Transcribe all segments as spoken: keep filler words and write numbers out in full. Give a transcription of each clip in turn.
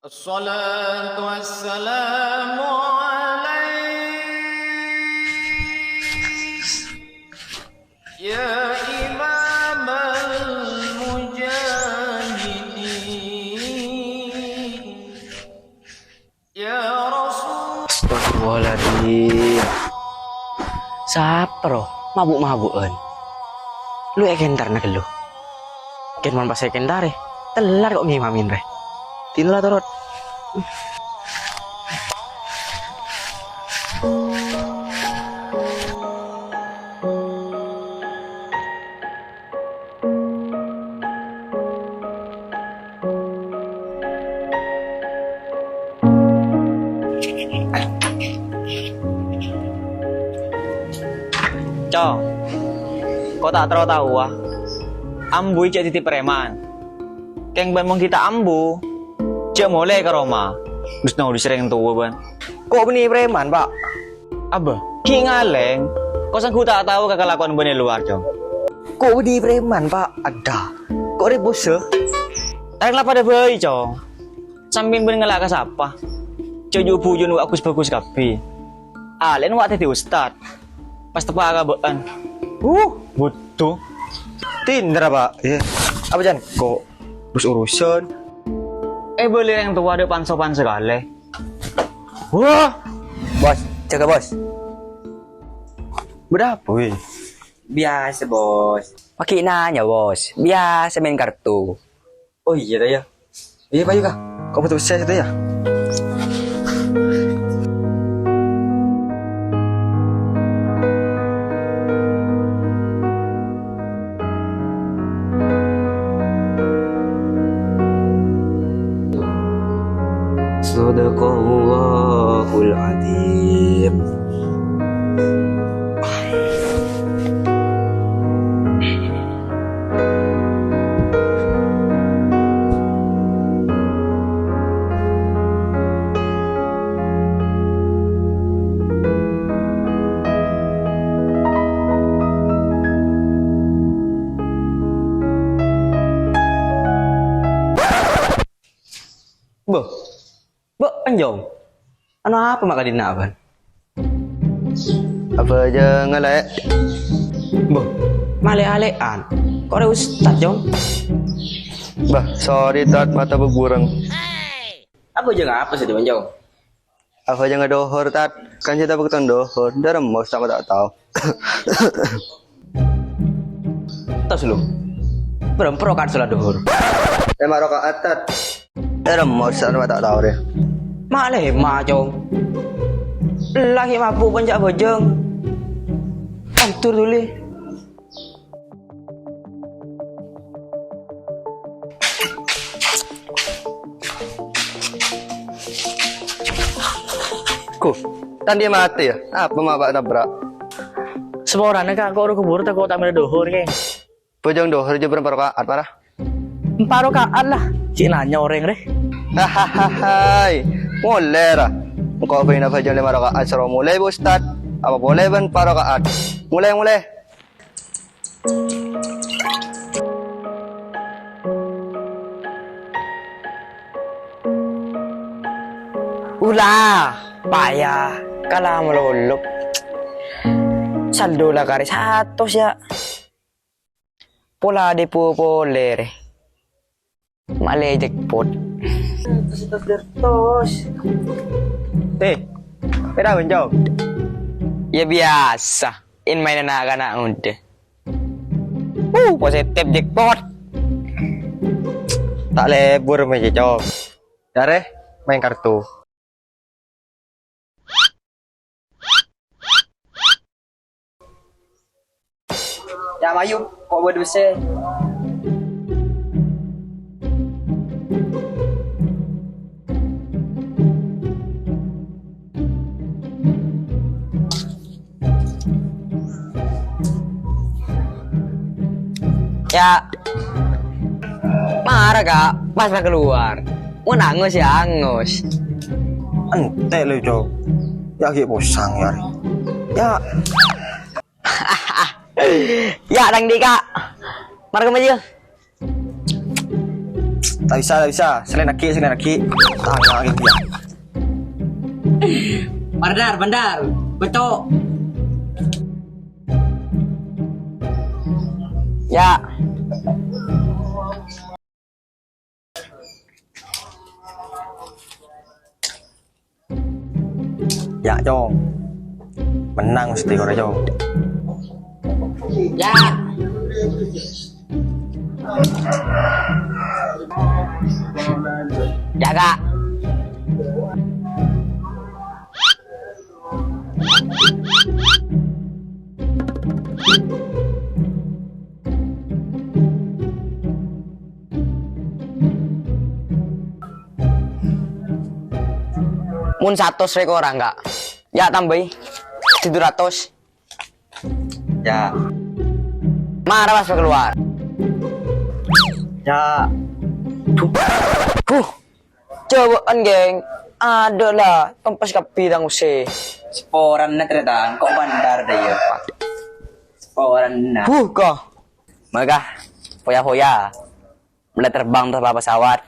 الصلاة والسلام عليك يا إمام المجاهدين يا رسول. Astagfirullahaladzim. Sapa rowa mabu'-mabu'an? Lu èkentarna ghâllu. Kèng mon pas èkentarè, tellar kok ngimami rè. Dina la torot. Cong, ko' ta' terro taowa, ambu jhâ' dhâddhi preman. Kèng bân mon ghi' ta' ambu, jhâ' molè ka roma. Dus nodus rèng towa bân. Ko' bânnè preman, Pa'? Abbâ, ghi' ngalèng. Ko' sangghu ta' tao ka kalakowan bâ'na è lowar, Cong. Ko' bânnè preman, Pa'? Adâ. Ko' rèbusâ? Rèng la padâ bhâi, Cong. Sampèyan bân ngala' ka sapa? Jhâ' ju-bhujuna wa' ghus-bhâghus kabbhi. Alè'na wa' dhâddhi ustad. Pas teppa' ka bâ'na. Huh, bhuto. Tindra, Pa'. Iyâ. Apa, Jan? Ko' bus urusan. Èbâli rèng towa dâ' pan-sopan sakalè. Wah. Bos, jâgâ, Bos. Bâdâ apa, wè? Biasa, Bos. Paghi' nanya, Bos. Biasa maèn kartu. Oh iyâ, ta, yâ? Iyâ, payu, Ka. Ko' bhuto pèssè, ta, yâ? Shadaqallahul adzim. Bâh, Bâ', Anjong. Anu apa ma' kadinna', Bân? Abhâjâng, Lè'. Bâh, ma' lè'-alè'an. Ko' rè ustad, Jong. Bâh, sorry, Tat, mata bhâbhureng. Abhâjâng apa sè, Anjong? Abhâjâng dhuhur, Tat. Kan sè tabâktona dhuhur. Dâremma ustad ma' ta' tao. Tos lu. Bârâmpa raka'at salat dhuhur? Lèma' raka'at, Tat. Dâremma ustad ma' ta' tao rè. Ma' lèma', Cong. Ella ghi' mabuk bân ca' abhâjâng. Atur dhuli. Ku, tandhi matè, yâ? Apa ma' bâ' nabrak? Saporana, Ka', ko' ro-kubur tako' ta' mèra dhuhur, Kè. Abhâjâng dhuhur jâ' bârâmpa raka'at, para? Empa' raka'at, la. Cè' nanya orèng, rè. Hahaha, hai. Molè, ra. Engko' bhâi abhâjâng lèma' raka'at, soro molè, Bâ Ustad. Apa polè bân empa' raka'at? Molè, molè. Ula, paya, kala malolo. Saldo la karè satos, yâ. Pola dâ' po-, polè rè. Malè jackpot. Satos, satos, satos. Eh, pèra, Bân, Cong? Yâ, biyasa. In maènna na'-kana' ngodâ. Uh, positif jackpot. Ta' lebur mè', Cong. Dârè, maèn kartu. Yâ, mayu, ko' bâdâ pèssè. Yâ. Mara, Ka', pas la kalowar. Mon angus, yâ angus. Entek, lè, Cong. Yâ, ghi' posang, yâ, rè. Yâ. Yâ, tang dhi', Ka'. Mara kemma, yâ. Ta' bisa, ta' bisa. Sè laèn aghi', sè laèn aghi'. Tang, tang, tang, ya. Bendar, bendar. Betul. Ya. Ya, Cong. Mennang mesti kono, Cong. Ya. Ya, Kak. Mon satos rè korang, Kak. Ya, tambâi. Dâddhi du ratos. Ya. Mara pas keluar. Ya. Huh. Jâwâ'ân, geng. Adâ' la, kempes kabbhi tang ossè. Saporana, Trè, tang. Kok bendar dâ' iyâ? Saporana. Huh, kok. Maka, foya-foya. Mulai terbang tuh, apa, pesawat.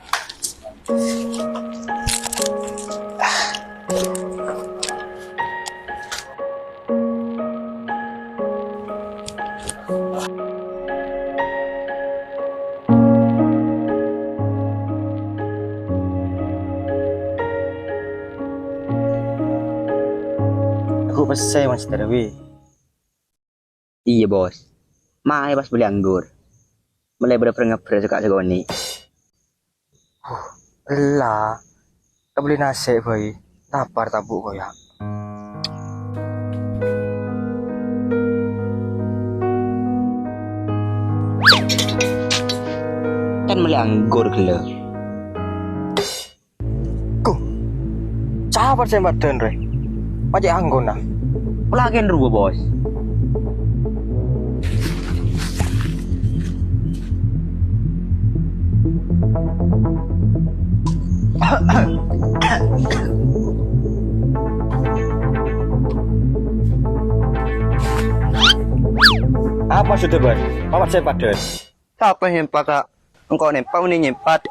Aku pèssè, Mas Darwi. Iyâ, Bos. Maè pas bâli anggur. Mèlè bârâ-bârâ ngabbhâr suka sakonè'. Huh, ella. Kabâli nasè' bhâi. Lapar tabu' koya. Kan mèlè anggur ghellâ'. Gu, sapa sè bâdân, rè? Pajhât anggona. Pelakèn rowa, Bos. Apa sudah, Bos? Apa sè bâdân? Sapa sè nyempat, Kak? Engko' nempa mending nyempat.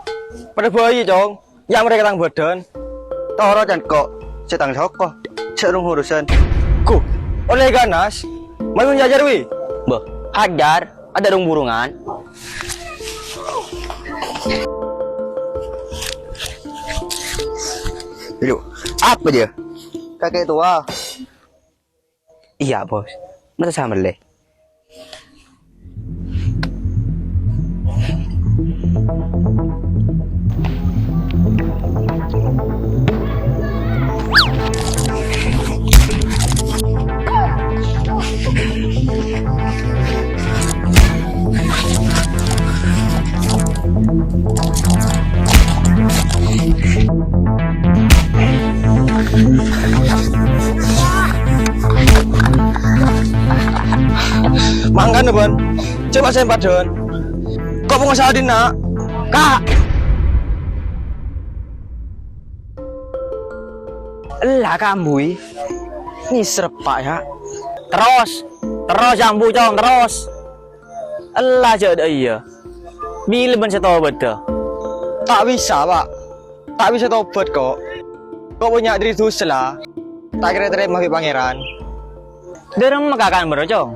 Padâ bhâi, Cong. Ya' mereka tang bâdân. Toro' can ko'. Sè tang soko. Jhâ' rung urusan. Ku. Oleh ganas. Mayun jajar wi. Bâh, hajar. Ada rung burungan. Lu, apa dia? Kakek tua. Iyâ, Bos. Masa samellè. Mangkana, Bân. Coba sempat, Don. Kok pengusaha dina'? Kak! Ella, Kak Ambu, wi. Nèser, Pak, ya. Terros. Terros, Ambu, Cong, terros. Ella jhâ' dâ' iyâ. Bilâ bân sè tobâddhâ? Ta' bisa, Pak. Ta' bisa tobât, ko'. Ko' bânnya' dhâri dhusa, la. Ta' kèra tarèma bi' Pangèran. Dhâremma kakan bârâ, Cong.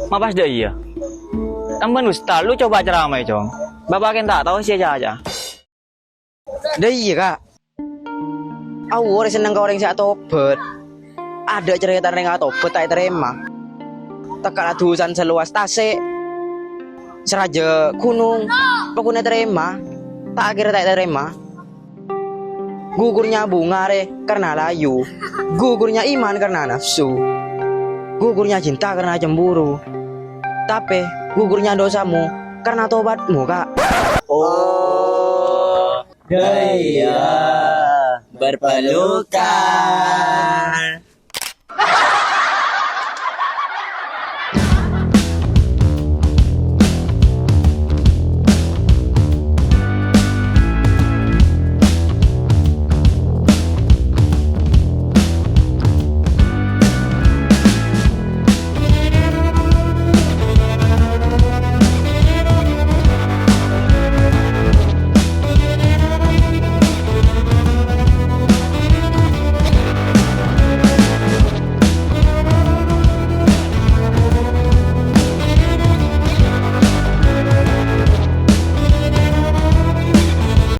Ma' pas dâ' iyâ. Tambân ustad lu coba ceramaè, Cong. Bapa' kèng ta' tao sè caca. Dâ' iyâ, Kak. Aworrè senneng ka orèng sè atobât. Adâ' carètana orèng atobât ta' ètarèma. Tekka' la dhusana salowas tasè', saraja ghunong, pokokna ètarèma. Ta' kèra ta' ètarèma. Gugurnya bunga rè karna layu. Gugurnya iman karna nafsu. Gugurnya cinta karna cemburu. Tapè gugurnya dosamu karna tobatmu, Kak. Oh. Gaya berpelukan.